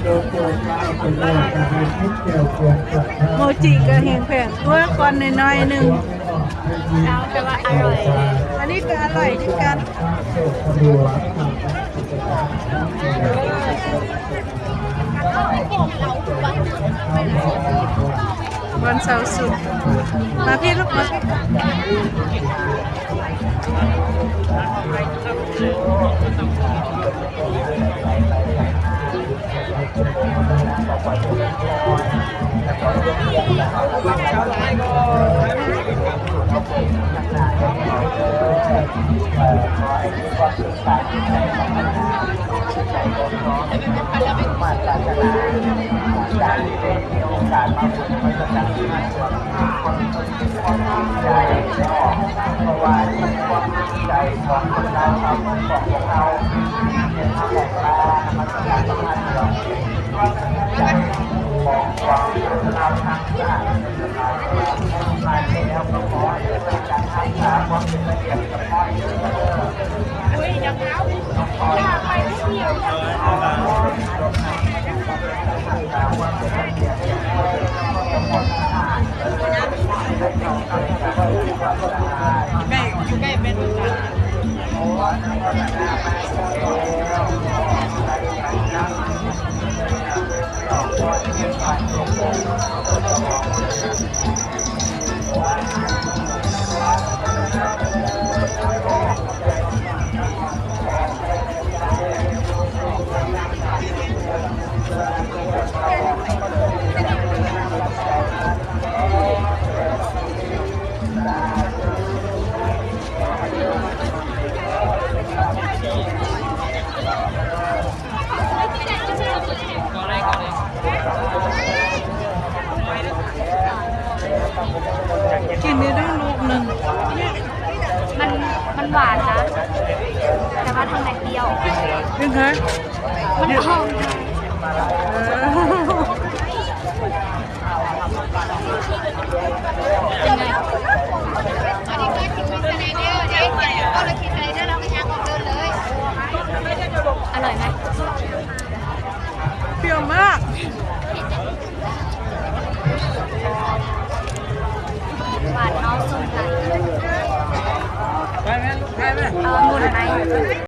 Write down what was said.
ໂມຈິກໍແຮງແພງກວ່າກ່ອນໜ້ອຍໆໜຶ່ງ ແຕ່ວ່າອະລ່ອຍ. ອັນນີ້ກໍອະລ່ອຍຄືກັນ. ວັນເສົາສຸກ ມາພີ້ລູກ ມາພີ້. ກິນໄດ້ຕັ້ງລູກໜຶ່ງ. ມັນ ມັນຫວານນະ ແຕ່ວ່າທາງໃນປ່ຽວ. ເປັນໄງ? ມັນຫອມ. ເອີ. ເປັນໄງ? ອະລ່ອຍໄໝ? ປ່ຽວມາກ. ຫວານເນາະ ສົ້ມໄກ່. ໄປແມ່ລູກ ໄປແມ່. ເອົາໝູນໄໝ?